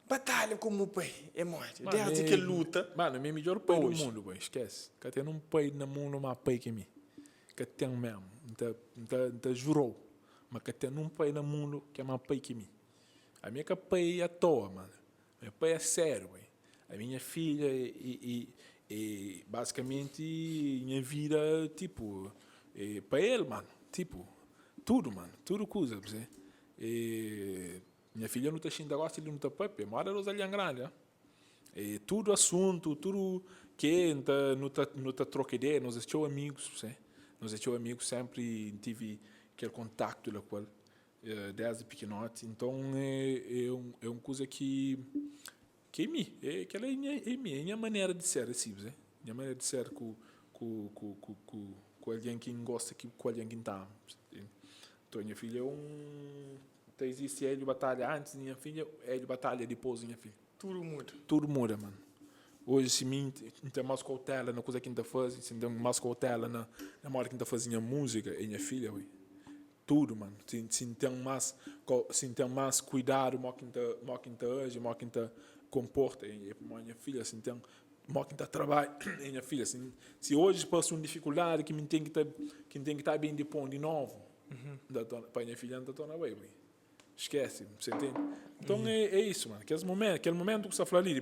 Batalha komu pai é modi? Desdi kel luta. Mano, mi é midjor pai do mundu, pai. Esquece. Ka ten un pai na mundu ma pai ki mi. Ka ten mesmu. N ta, N ta, N ta jurou ma ka ten un pai na mundu ki é ma pai ki mi. Ami é ka pai à toa, mano. Meu pai é sériu, pai. Ami nha filha e, e, e basikamenti nha vida, tipo, é pa el, mano. Tipo, tudu, mano. Tudu kuza, percebe? E Nha filha nu ta xinta gosi li nu ta papia moda dos algen grandi ah e tudu asuntu tudu ke N ta nu ta nu ta troka ideia nos é txeu amigus se nos é txeu amigus senpri N tivi kel kontaktu la ku el desdi pikinoti nton é é un é un kuza ki ki é mi é kela é nha é mi é nha manera di ser é si se nha manera di ser ku ku ku ku ku ku algen ki N gosta ki ku algen ki N ta ama nton nha filha é un Ta izisti Hélio Batalha antis di nha fidja, Hélio Batalha dipôs di nha fidja. Tudu muda. Tudu muda, mano. Oji si mi N ten más kautela na kuza ki N ta faze, si N ten más kautela na na modi ki N ta faze nha múzika e nha fidja, ui. Tudu, mano. Si si N ten más si N ten más kuidadu modi ki N ta modi ki N ta aji, modi ki N ta konporta e pamodi nha fidja. Si N ten modi ki N ta trabadja e nha fidja. Si si oji parse un difikuldadi ki mi N ten ki ta ki N ten ki ta ben di pon di novu. Pa nha fidja N ta torna bai bai. Skese, você entende? Nton é, é isso, mano. Kes momento, kel momento ku sta fla li di.